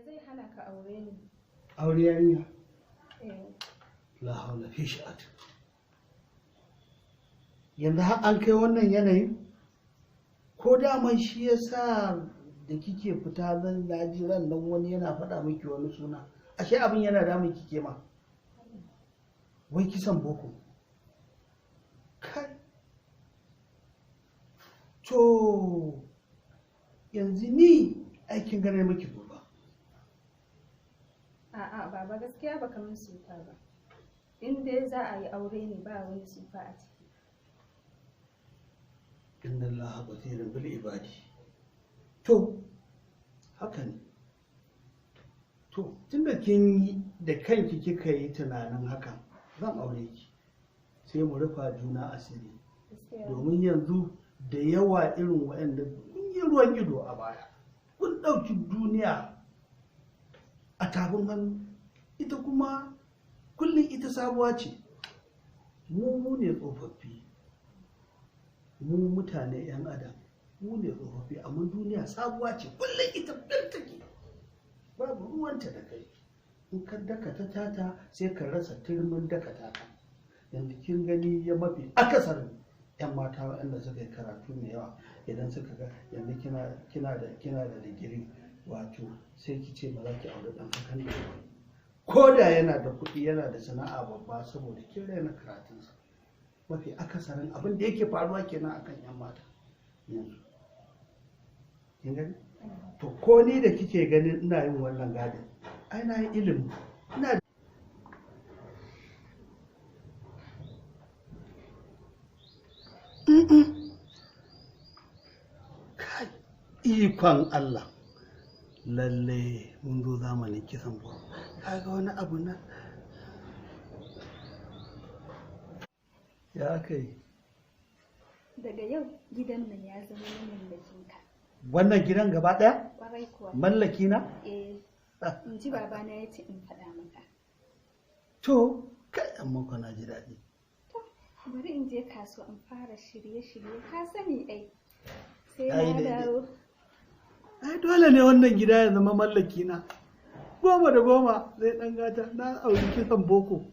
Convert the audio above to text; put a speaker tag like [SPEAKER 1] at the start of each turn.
[SPEAKER 1] zai hana ka aure ni?
[SPEAKER 2] Aure yarinya?
[SPEAKER 1] Eh.
[SPEAKER 2] La haula fi sha'at. Yanzu har an kai wannan yanayin? Ko daman shi yasa da kike fita zan naji ran nan wani yana faɗa miki wani suna. Ashe abin yana damun kike ma. Wai kisan boko. Kai. To yanzu ni aikin gane miki gobe.
[SPEAKER 1] A'a baba, gaskiya baka min tsufa ba. In dai za a yi aure ne ba wani tsufa a ciki.
[SPEAKER 2] Inna Allaha basirun bil ibadi. To haka ne. To tunda kin yi da kanki kika yi tunanin hakan, zan aure ki. Sai mu rufa juna asiri. Domin yanzu da yawa irin waɗanda kun yi ruwan ido a baya. Kun ɗauki duniya a tafin hannu, ita kuma kullum ita sabuwa ce. Mu ne tsofaffi, mu mutane 'yan adam mu ne tsofaffi, amma duniya sabuwa ce, kullum ita fil take, babu ruwanta da kai. In ka dakata tata sai ka rasa turmin dakata ta. Yanzu kin gani ya mafi akasarin 'yan mata waɗanda suka yi karatu mai yawa, idan suka ga yanzu kina da digiri, wato sai ki ce ba za ki aure ɗan kakan da ba, ko da yana da kuɗi yana da sana'a babba, saboda kin raina karatunsa. Mafi akasarin abin da yake faruwa kenan akan 'yan mata yanzu. Kin gani? To ko ni da kike ganin ina yin wannan gadin, ai na yi ilimi, ina kai ikon Allah. Lalle mun zo zamanin kisan boko. Kaga wani abu na ya aka yi.
[SPEAKER 1] Daga yau gidan nan ya zama na mallakinka.
[SPEAKER 2] Wannan gidan gaba ɗaya?
[SPEAKER 1] Kwarai kuwa.
[SPEAKER 2] Mallaki na?
[SPEAKER 1] Eh. In ji babana ya ce in faɗa maka.
[SPEAKER 2] To, kai amma ko na ji daɗi.
[SPEAKER 1] To, bari in je kasuwa in fara shirye-shirye. Ka sani ai. Sai
[SPEAKER 2] Ai,
[SPEAKER 1] na
[SPEAKER 2] daidai.
[SPEAKER 1] dawo.
[SPEAKER 2] Ai dole ne wannan gida ya zama mallaki na. 10 da 10 zai ɗan gata na auri kisan boko.